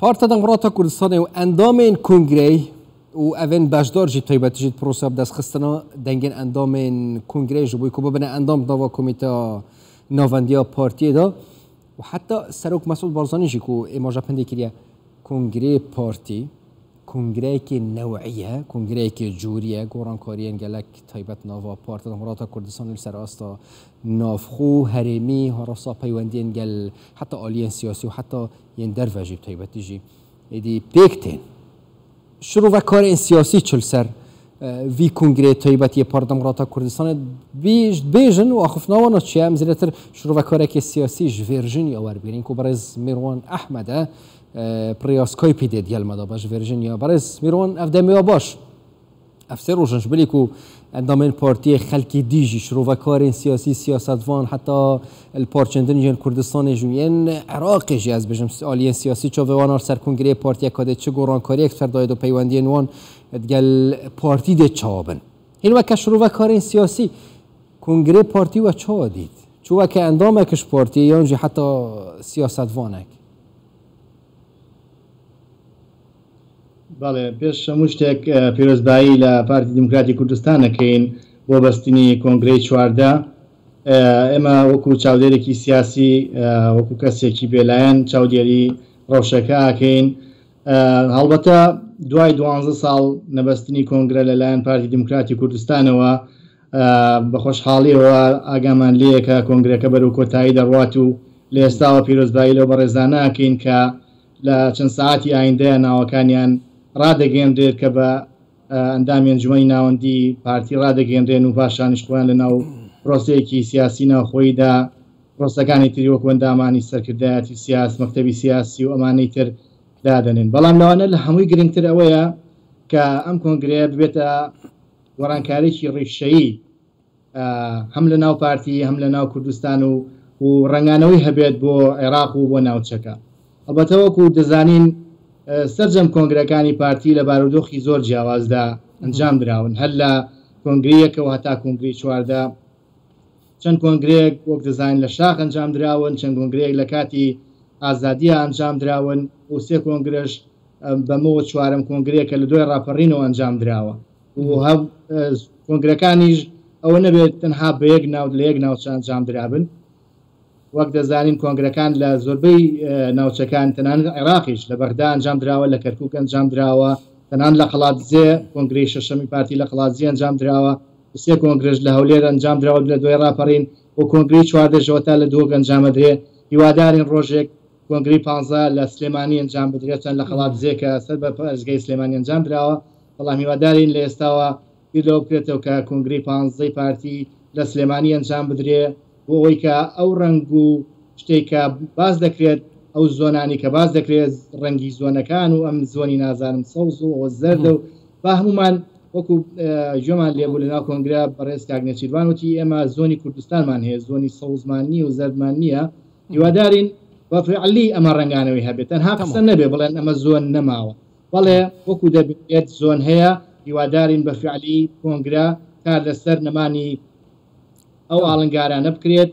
Parta Demokrata Kurdistanê û endamên kongreyê û evên beşdar jî taybetî jî di proseya bidestxistina dengên endamên kongreyê ji bo ku bibine endam di nava komîteya navendiya partiyê de û heta Serok Mesûd Barzanî jî ku êmaja pindê kiriye kongreyê partî kongreyekê new'î ye, kongreyekê corî ye, gorankariyên gelek taybet nava Parta Demokrata Kurdistanê li ser asta navxwe, herêmî, herwisa peywendiyên gel heta aliyên siyasî û heta yên derve jî bi taybetî jî êdî pêk tên. Şirovekarên siyasî çi li ser vî kongreyê taybet yê Parti Demokrata Kurdistanê dibêjin û axiftina wan a çi ye? Em zêdetir şirovekarekê siyasî ji Virginia werbigirin ku birêz Mîrwan Ehmed e pirêya Skypeê dê digel me de be ji Virginia. Birêz Mîrwan ev demê we baş. Ev sê roj in ji bilî ku endamên partiyê xelkê dî jî, şirovekarên siyasî, siyasetvan heta li parçên din yên Kurdistanê jî û yên Iraqê jî ez bijim aliyên siyasî çavê wan a li ser kongreyê partiye ka dê çi gorankariyek ser dayê do peywendiyên wan digel partî dê çawa bin. Hîn weke şirovekarên siyasî kongreyê partî we çawa dît? Çi weke endamek ji partiyê yan jî heta siyasetvanek? بەڵێ، پێش هەموو شتێک پیرۆزبایی لە پارتی دیموکراتی کوردستان ئەکەین بۆ بەستنی کۆنگرەی 14. ئێمە وەکو چاودێرێکی سیاسی، وەکو کەسێکی بێلایەن چاودێری ڕەوشەکە ئەکەین. هەڵبەتە دوای 12 ساڵ نەبەستنی کۆنگرە لەلایەن پارتی دیموکراتی کوردستانەوە، بە خۆشحاڵیەوە ئاگامان لێیە کە کۆنگرەکە بەرەو کۆتایی دەڕوات و لە ئێستاوە پیرۆزبایی لەو بەڕێزانە ئەکەین کە لە چەند سەعاتی ئایندەیا ناوەکانیان ڕادەگەیەنرێت کە بە ئەندامی ئەنجومەنی ناوەندی پارتی ڕادەگەیەنرێن و پاشانیش خۆیان لە ناو پرۆسەیەکی سیاسی ناوخۆییدا پرۆسەکانی تری وەکو ئەندامانی سەرکردایەتی سیاس، مەکتەبی سیاسی و ئەمانەی تر دادەنێن. بەڵام لەوانە لە هەمووی گرنگتر ئەوەیە کە ئەم کۆنگرەیە ببێتە گۆڕانکاریی ڕیشەیی هەم لە ناو پارتی هەم لە ناو کوردستان و و ڕەنگانەوەی هەبێت بۆ عێراق و بۆ ناوچەکە. ئەڵبەتە وەکو دەزانین سەرجەم کۆنگرەکانی پارتی لە بارودۆخی زۆر جیاوازدا ئەنجام دراون، هەر لە کۆنگرەی یەکەوە هەتا کۆنگرەی 14، چەند کۆنگرەیەک وەک دەزانین لە شاخ ئەنجام دراون، چەند کۆنگرەیەک لە کاتی ئازادییا ئەنجام دراون و سێ کۆنگرەش بەمەوە چوارەم کۆنگرەیە کە لە دوای ڕاپەڕینەوە ئەنجام دراوە. و هەم کۆنگرەکانیش ئەوە نەبێت تەنها بە یەک ناو لە یەک ناوچە ئەنجام درابن. وەک دەزانین کۆنگرەکان لە زۆربەی ناوچەکان تەنانەت عێراقیش لە بەغدا ئەنجام دراوە، لە کەرکوک ئەنجام دراوە، تەنانەت لە قەڵادزێ کۆنگرەی شەشەمی پارتی لە قەڵادزێ ئەنجام دراوە، سێ کۆنگرەش لە هەولێر ئەنجام دراوە لە دوای ڕاپەڕین و کۆنگرەی 14 ەوە تا لە دهۆک ئەنجامەدرێ. هیوادارین ڕۆژێک کۆنگرەی 15 لە سلێمانی ئەنجام بدرێت، چەند لە قەڵادزێ کە سەر بە پارێزگای سلێمانی ئەنجام دراوە، بەڵام هیوادارین لە ئێستاوە بیر لەوە بکرێتەوە کە کۆنگرەی پانزەی پارتی لە سلێمانی ئەنجام بدرێ بۆ ئەوەی کە ئەو ڕەنگ و شتێک کە باس دەکرێت، ئەو زۆنانی کە باس دەکرێت، ڕەنگی زۆنەکان و ئەم زۆنی نازانم سەوز و ئەوە زەردە و با هەمومان وەکو گوێمان لێبوو لەناو کۆنگرە بەڕێز کاک نێچیرڤان وتی ئێمە زۆنی کوردستانمان هەیە، زۆنی سەوزمان نییە و زەردمان نییە. هیوادارین بە فعلی ئەمە ڕەنگانەوەی هەبێت، تەنها قسە نەبێ بڵێن ئەمە زۆن نەماوە. بەڵێ وەکو دەبینرێت زۆن هەیە، هیوادارین بە فعلی کۆنگرە کار لەسەر نەمانی ئەو ئاڵنگارانە بکرێت،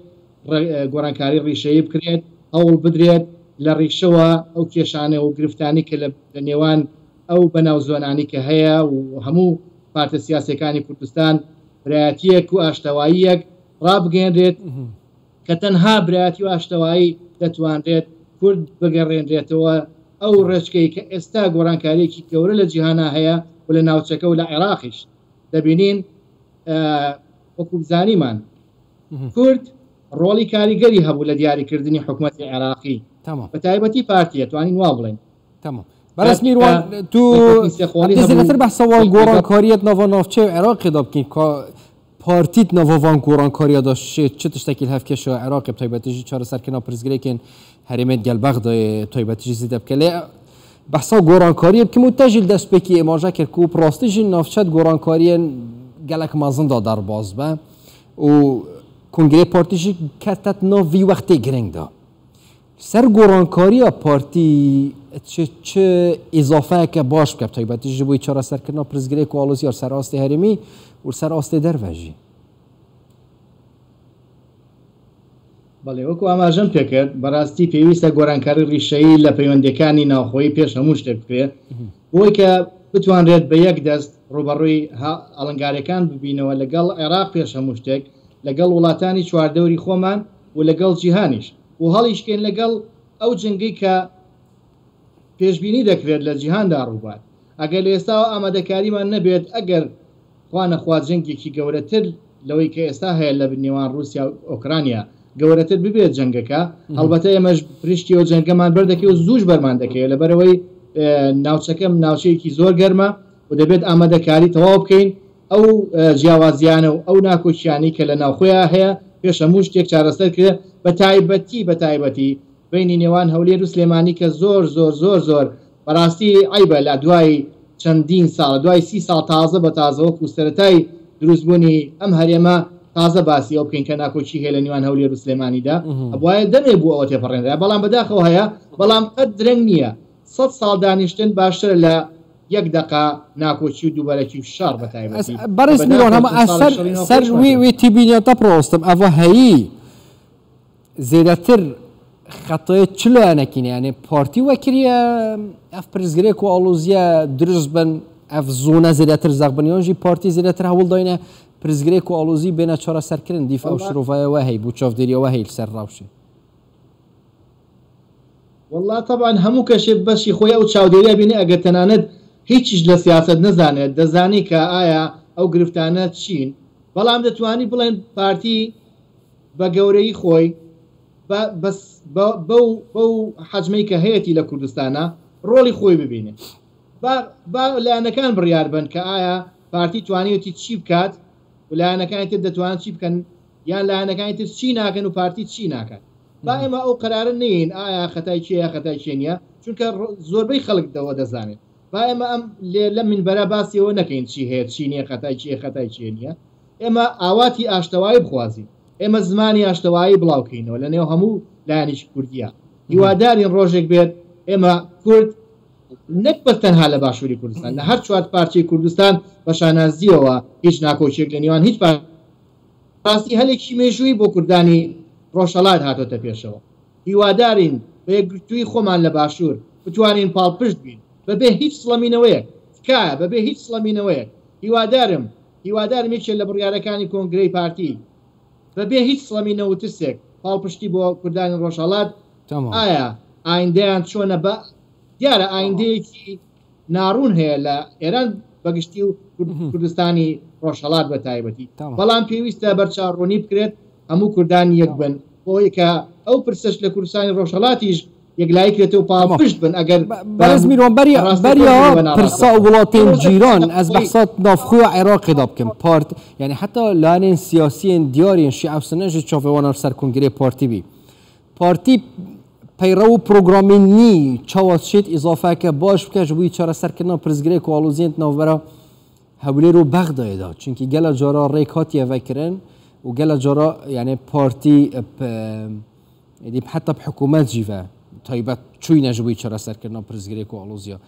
گۆڕانکاری ڕیشەیی بکرێت، هەوڵ بدرێت لە ڕیشەوە ئەو کێشانە و گرفتانەی کە لە نێوان ئەو بەناو زۆنانەی کە هەیە و هەموو پارتە سیاسیەکانی کوردستان برایەتیەک و ئاشتەواییەک ڕابگەیەنرێت کە تەنها برایەتی و ئاشتەوایی دەتوانرێت کورد بگەڕێنرێتەوە ئەو ڕێچکەی کە ئێستا گۆڕانکارییەکی گەورە لە جیهانا هەیە و لە ناوچەکە و لە عێراقیش دەبینین. وەکو زانیمان کورد ڕۆڵی کاریگەری هەبوو لە دیاریکردنی حکومەتی عێراقی، بە تایبەتی پارتی، ئەتوانین وا بڵێین. تەمام. بەڕێز میروان تو زیاتر بەحسە وان گۆڕانکاریەت ناڤا ناوچەی عێراقی دا بکەین کە پارتیت ناڤا وان گۆڕانکاریە دا شێت چ تشتێکی لەهەڤکێشە عێراقی بە تایبەتیژی چارەسەرکردنا پرسگرێکێن هەرێمێت گەل بەغدایێ تایبەتیژی زیدە بکە لێ بەحسا گۆڕانکاریە بکەم و تەژیل دەستپێکی ئێماژە کرد و پڕاستیژی ناوچەت گۆڕانکاریەن گەلەک مەزندا دەرباز بە و کۆنگرەی پارتیژی کەتەت ناو وی وەختێ گرنگدا سەر گۆڕانکاریە پارتی چ چ ئیزافەیەکە باش بکە تایبەتیژ بۆی چارەسەرکردنا پرسگرێک و ئاڵۆزیار سەر ئاستی هەرێمی و سەر ئاستی دەرڤەژی. بەڵێ وەکو ئاماژەم پێکرد بەڕاستی پێویستە گۆرانکاری ڕیشەیی لە پەیوەندیەکانی ناوخۆیی پێش هەموو شتێک بکرێت بۆی کە بتوانرێت بە یەک دەست ڕووبەڕووی ئاڵنگاریەکان ببینەوە لەگەڵ عێراق پێش هەموو شتێک لەگەڵ وڵاتانی چواردەوری خۆمان و لەگەڵ جیهانیش و هەڵیشکێن لەگەڵ ئەو جەنگەی کە پێشبینی دەکرێت لە جیهاندا ڕووبات. ئەگەر لە ئێستاوە ئامادەکاریمان نەبێت، ئەگەر خوا نەخوا جەنگێکی گەورەتر لەوەی کە ئێستا هەیە لە نێوان ڕووسیا و ئۆکرانیا گەورەتر ببێت جەنگەکە، هەڵبەتە ئێمەش پرشتی ئەو جەنگەمان بەردەکەوێت و زووش بەرمان دەکەوێت، لەبەرئەوەی ناوچەکە ناوچەیەکی زۆر گەرمە و دەبێت ئامادەکاری تەواو بکەین، ئەو جیاوازیانە و ئەو ناکۆکیانەی کە لە ناوخۆیا هەیە پێش هەموو شتێک چارەسەر کرێت، بە تایبەتی بە تایبەتی بەینی نێوان هەولێر و سلێمانی کە زۆر زۆر زۆر زۆر بەڕاستی عەیبە لە دوای چەندین ساڵ دوای سی ساڵ تازە بە تازە وەکو سەرەتای دروست بوونی ئەم هەرێمە تازە باسی ئەوە بکەین کە ناکۆکی هەیە لە نێوان هەولێر و سلێمانیدا ئەبوایە دەمێک بوو ئەوە تێپەڕێنرایە بەڵام بەداخەوە هەیە بەڵام قەت درەنگ نییە سەد ساڵ دانیشتن باشترە لە یەک دەقە ناکۆکی و دووبەرەکی و شەڕ بە تایبەتی کە بەڕێز میرۆن بەداخەوە هەموو چەند ساڵێک سەر شەڕی سەر ناوخۆیشمان وی کرد. وی تیبینیان تەپڕۆستم ئەڤ هەیی زێدەتر خەتای چ لایەنەکینە یانێ پارتی وەکریە ئەف پرسگرێک و ئاڵۆزیە دروست بن ئەف زۆنە زێدەتر زەق بن یان ژی پارتی زێدەتر هەوڵ داینە پرسگرێک و ئاڵۆزی بێنە چارەسەرکردن دیف ئەو وەڵا شرۆڤایەوە هەی بوو چاودێریەوە هەی سەر ڕەوشێ. وەڵا تەبعەن هەموو کەشێ بەشی خۆی ئەو چاودێریە بینێ ئەگەر تەنانەت هیچیش لە سیاسەت نەزانێت دەزانی کە ئایا ئەو گرفتانە چین بەڵام دەتوانی بڵێن پارتی بە گەورەیی خۆی بە بەس بە بەو بەو حەجمەی کە هەیەتی لە کوردستانا ڕۆڵی خۆی ببینێ با با لایەنەکان بڕیار بەن کە ئایا پارتی توانیوێتی چی بکات و لایەنەکانی تر دەتوانن چی بکەن یان لایەنەکانی تر چی ناکەن و پارتی چی ناکات با ئێمە ئەو قەرارە نەیەین ئایا خەتای کێیە خەتای کێ نییە چونکە زۆربەی خەڵک دەوە دەزانێت با ئێمە ئەم لێ لەم مینبەرە باسی ئەوە نەکەین چی هەیە چی نییە خەتای کێیە خەتای کێ نییە ئێمە ئاواتی ئاشتەوایی بخوازین، ئێمە زمانی ئاشتەوایی بڵاو کەینەوە لە نێو هەموو لایەنێکی کوردییا. هیوادارین ڕۆژێک بێت ئێمە کورد نەک بەس تەنها لە باشووری کوردستان، لە هەر چوار پارچەی کوردستان بە شانازییەوە هیچ ناکۆکییەک لە نێوان هیچ ڕاستی هەلێکی مێژوویی بۆ کوردانی ڕۆژهەڵات هاتۆتە پێشەوە. هیوادارین بە یەکگرتوویی خۆمان لە باشوور بتوانین پاڵپشت بین بەبێ هیچ سڵەمینەوەیەک، تکایە بەبێ هیچ سڵەمینەوەیەک. هیوادارم هیوادارم یەکێ لە بڕیارەکانی کۆنگرەی پارتی بە بێ هیچ سڵەمینەوە و ترسێک پاڵپشتی بۆ کوردانی ڕۆژهەڵات ئایا ئایندەیان چۆنە بە دیارە ئایندەیەکی ناڕوون هەیە لە ئێران بەگشتی و کوردستانی ڕۆژهەڵات بە تایبەتی بەڵام پێویستە بەرچاوڕوونی بکرێت هەموو کوردان یەک بن بۆی کە ئەو پرسەش لە کوردستانی ڕۆژهەڵاتیش یەکلایی کرێتەوە پاڵپشت بن ئەگەر بەڕێز میروان بەریا بەریا پرسا وڵاتên جیران ez behsa navxweya Iraqê da bikim part yani heta لایەنên siyasiyên diyarên Şîe û Sine ji çavê wan li ser kongreyê partî bî. Partî peyrew û programên nî çawa şêt îzafeke baş bike ji bo çareserkirina pirsgirêk û aloziyên di navbera Hewlêr û Bexdayê de. Çunkî gela cara rêk hatiye vekirin û gela cara yani partî Êdî heta bi hikûmet jî ve taybet çûyne ji bo çareserkirina pirsgirêk û aloziya.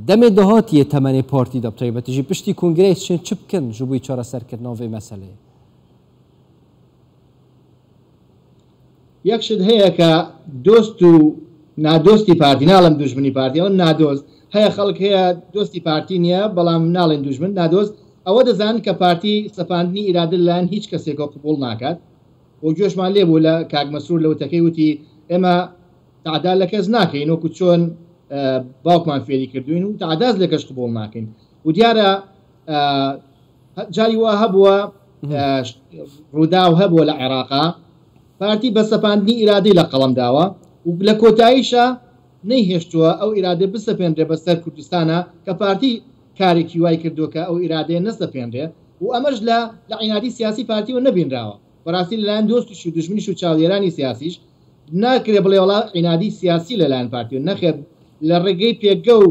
Demê dahatiye temenê partî de bi taybetî jî piştî kongreyê çên çi bikin ji bo çareserkirina vê meseleyê? یەک شت هەیە کە دۆست و نادۆستی پارتی، ناڵێم دوژمنی پارتی، ئەڵێم نادۆست، هەیە خەڵک هەیە دۆستی پارتی نییە بەڵام ناڵێن دوژمن، نادۆست ئەوە دەزانن کە پارتی سەپاندنی ئیرادە لەلایەن هیچ کەسێکەوە قبوڵ ناکات، و گوێشمان لێ بوو لە کاک مەسرور لە وتەکەی وتی ئێمە تەعدا لە کەس ناکەین وەکو چۆن باوکمان فێری کردوین و تەعداز لە کەس قبوڵ ناکەین و دیارە جاری وا هەبووە ڕووداو هەبووە لە عێراقا پارتی بە سەپاندنی ئیرادەی لە قەڵەم داوە و لە کۆتاییشا نەیهێشتووە ئەو ئیرادەیە بسەپێنرێ بەسەر کوردستانا کە پارتی کارێکی وای کردووە کە ئەو ئیرادەیە نەسەپێنرێ و ئەمەش لە لە عینادی سیاسی پارتیەوە نەبینراوە بەڕاستی لەلایەن دۆستیش و دوژمنیش و چاودێرانی سیاسیش ناکرێ بڵێ وەڵا عینادی سیاسی لەلایەن پارتیەوە نەخێر لە ڕێگەی پێگە و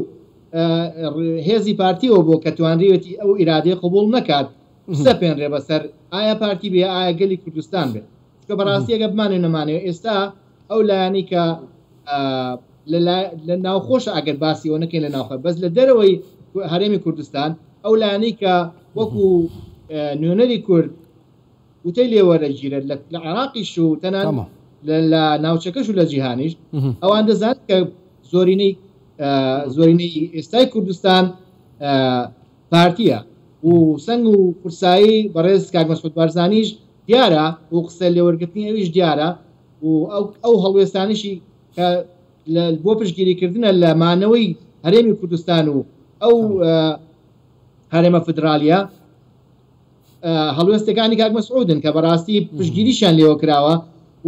هێزی پارتیەوە بووە کە توانریوێتی ئەو ئیرادەیە قبوڵ نەکات بسەپێنرێ بەسەر ئایا پارتی بێ ئایا گەلی کوردستان بێ چونکە بەڕاستی ئەگەر بمانەوێ نەمانەوێ ئێستا ئەو لایەنەی کە لە ناوخۆشە ئەگەر باسی ئەوە نەکەین لە ناوخۆ بەس لە دەرەوەی هەرێمی کوردستان ئەو لایەنەی کە وەکو نوێنەری کورد وتەی لێ وەرەگیرێت لە عێراقیش و تەنان لە ناوچەکەش و لە جیهانیش ئەوان دەزانن کە زۆرینەی زۆرینەی ئێستای کوردستان پارتیە و سەنگ و قورسایی بەڕێز کاک مەسعود بارزانیش دیارە و قسە لێوەرگرتنی ئەویش دیارە و ئەو هەڵوێستانیشی کە بۆ پشتگیریکردنە لە مانەوەی هەرێمی کوردستان و ئەو هەرێمە فدرالیە هەڵوێستەکانی کاک مەسعودن کە بەڕاستی پشتگیریشیان لێوە کراوە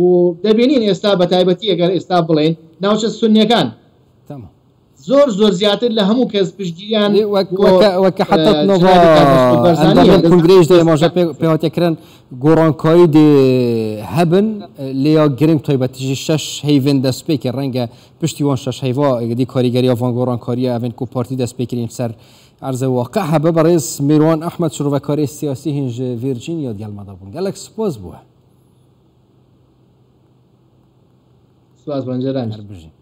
و دەبینین ئێستا بە تایبەتی ئەگەر ئێستا بڵێن ناوچە سونیەکان زۆر زۆر زیاتر لە هەموو کەس پشتگیریان وەکە حتا کنگرێژ دەماژە پێواتێکردن گۆڕانکاری دێ هەبن لێیا گرنگ تایبەتیژی شەش هەیڤن دەستپێکی ڕەنگە پشتی وان شەش هەیڤا دی کاریگەری ئەوان گۆڕانکاریە ئەڤن کو پارتی دەستپێکرین سەر عەرزە واقع هەبە بەڕێز میروان ئەحمەد شرۆڤەکاری سیاسی هین ژ ڤیرجینیا دیەل مەدا بوون گەلەک سپاس بووە. سپاس بەنجەران. هەر بژین.